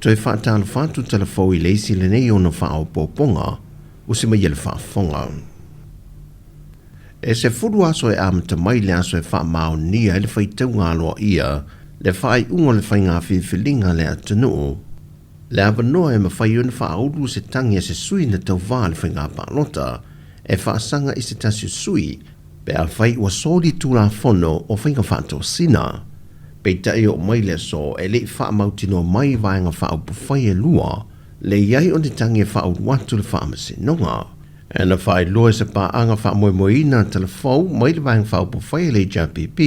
Toe faatalofa atu Talafou i le isi lenei ona faaopoopoga usi mai e le faafofoga. E 10 aso e amata mai le aso e faamaonia ai le faitauga aloaia le faaiuga o le faiga filifiliga a le atunuu, le avanoa e mafai ona faaulu se tagi a se sui na tauva i le faiga palota e faasaga i se tasi o sui pe afai ua soli Tulafono o Faiga Faatosina. Peitai oo mai le aso e le i faamautinoa mai Vaega Faaupufai e lua le i ai o ni tagi e faaulu atu le Faamasinoga. E na faailoa e se paaga faamoemoeina a Talafou mai le Vaega Faaupufai a le HRPP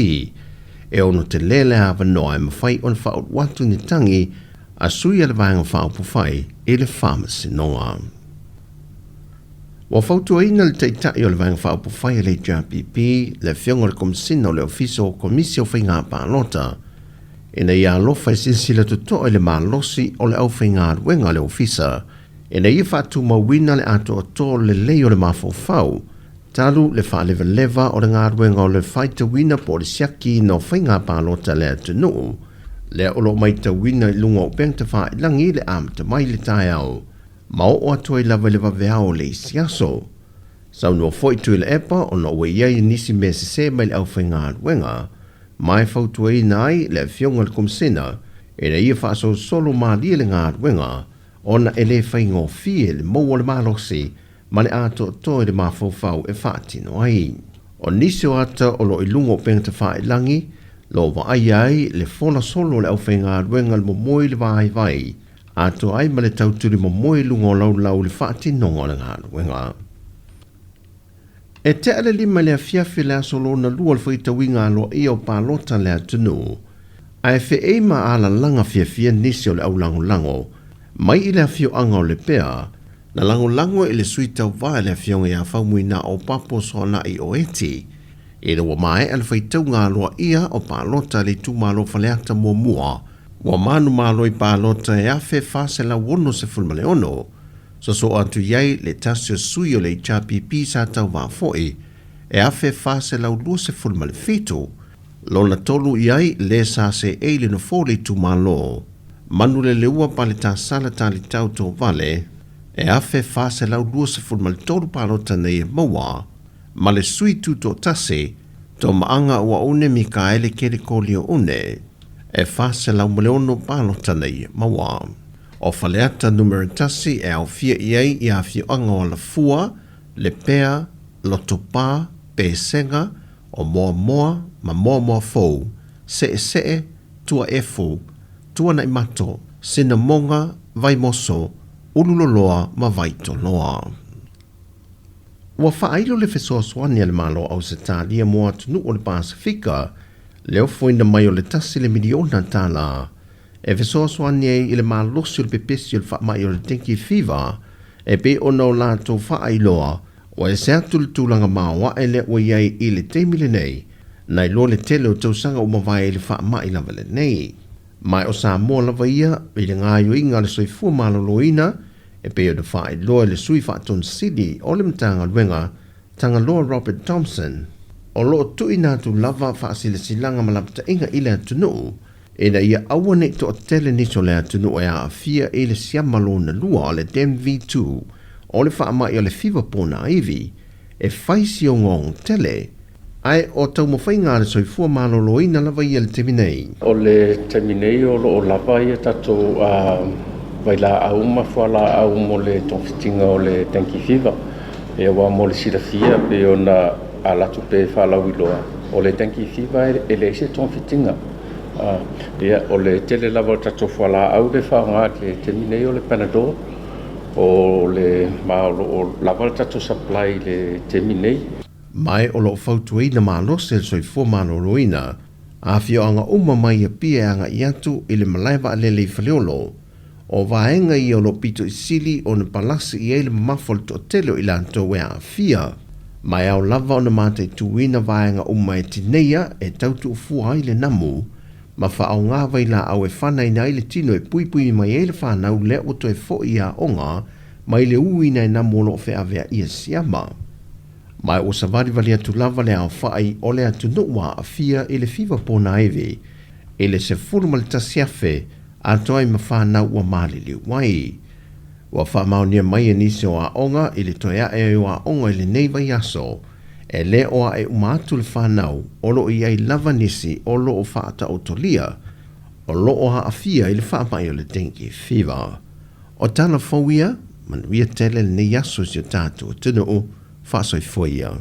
e ono tele le avanoa e mafai ona faaulu atu ni tagi a sui a le Vaega Faaupufai i le Faamasinoga. Ua fautuaina le Taitai o le Vaega Faaupufai a le HRPP, le Afioga i le Komesina o le Ofisa o Komisi o Faiga Palota, ina ia alofa e silasila totoa i le malosi o le aufaigaluega a le Ofisa ina ia faatumauina le atoatoa lelei o le mafaufau talu le faalevaleva o le galuega o le faitauina po o le siakiina o faiga palota a le atunuu lea o lo o maitauina i luga o upega tafailagi i le amata mai le taeao ma oo atu ai lava i le vaveao o le isi aso. Saunoa foi Tuilaepa ona ua i ai nisi mea sese mai le aufaigaluega ma e fautuaina ai le Afioga i le Komesina ina ia faasolosolo malie le galuega ona e le faigofie le maua o le malosi ma le atoatoa i le mafaufau e faatino ai. O nisi o ata o lo o i luga o upega tafailagi lo o vaaia ai le fola solo o le aufaigaluega i le momoe i le vaivai atoa ai ma le tautuli momoe i luga o laulau i le faatinoga o le galuega. E tea le 5 i le afiafi le aso lona lua o le faitauiga aloaia o palota a le atunuu, ae feei ma alalaga fiafia nisi o le aulagolago mai i le afioaga o Lepea, na lagolago i le sui tauva i le afioga ia Faumuina Opapo Soanai Oeti, ina ua maea le faitauga aloaia o palota a le itumalo Faleata muamua, ua manumalo i palota e 1,466, sosoo atu i ai le tasi o sui o le HRPP sa tauva foi e 1,427, lona tolu i ai le sa seei le nofoa o le itumalo Manuleleua Paletasala Talitau Tovale e 1,423 palota nei e maua ma le sui tutoatasi Tomaaga Uaune Mikaele Kelekolio Une e 406 palota nei e maua. O Faleata Numera 1 e aofia i ai i afioaga o Alafua, Lepea, Lotopa, Pesega, o Moamoa ma Moamoa Fou, Seesee, Tuaefu, Tuanaimato, Sinamoga, Vaimoso, Ululoloa ma Vaitoloa. Ua faailo le fesoasoani a le Malo o Ausetalia mo atunuu o le Pasefika le ofoina mai o le tasi le miliona tala e fesoasoani ai i le malosi o le pepesi o le faamai o le dengue fever e pei ona o latou faailoa ua ese atu le tulaga maoae lea ua i ai i le taimi lenei nai loa le tele o tausaga ua mavae i le faamai lava lenei. Ma o Samoa lava ia i le gaoioiga a le soifua maloloina e pei ona faailoa e le Sui Faatonu Sili o le Matagaluega, Tagaloa Robert Thompson, o lo o tuuina atu lava faasilasilaga ma lapataiga i le atunuu ina ia aua ne i toatele nisi o le atunuu e aafia i le siama lona lua o le DENV-2 o le faamai o le fiva ponaivi e fai si ogaoga tele ae o taumafaiga a le soifua maloloina lava ia i le taimi nei. O le taimi nei o lo o lava ia tatou vailaau ma fualaau mo le togafitiga o le dengue fever. Aua mo le silafia pei ona ala atu pea e faalauiloa, o le dengue fever e leai se togafitiga. Ia, o le tele lava o tatou fualaau lea e faaaoga i le taimi nei o le Panadol, o le ma o lo o lava le tatou supply i le taimi nei. Ma o lo o fautuaina malosi e le soifua maloloina afioaga uma mai Apia e agai atu i le malae vaalele i Faleolo. O vaega ia o lo o pito i sili ona palasi i ai le mamafa o le toatele o i latou e aafia. Ma e ao lava ona mataituina vaega uma e tineia e tau tuufua ai le namu ma faaaoga vailaau e fanaina ai le tino e puipui mai ai le fanau lea ua toe foi i aoga mai le uina e namu o lo o feaveaia siama. Ma ua savalivali atu lava le aofai o le atunuu ua aafia i le fiva ponaivi i le 11,000. atoa ai ma fanau ua maliliu ai. Ua faamaonia mai e nisi o aoga i le toe ae ai o aoga i lenei vaiaso, e lē o ae uma atu le fanau o lo o i ai lava nisi o lo o faataotolia o lo o aafia i le faamai o le dengue fever. O tala fou ia, manuia tele lenei aso i si o tatou atunuu, faasoifua ia.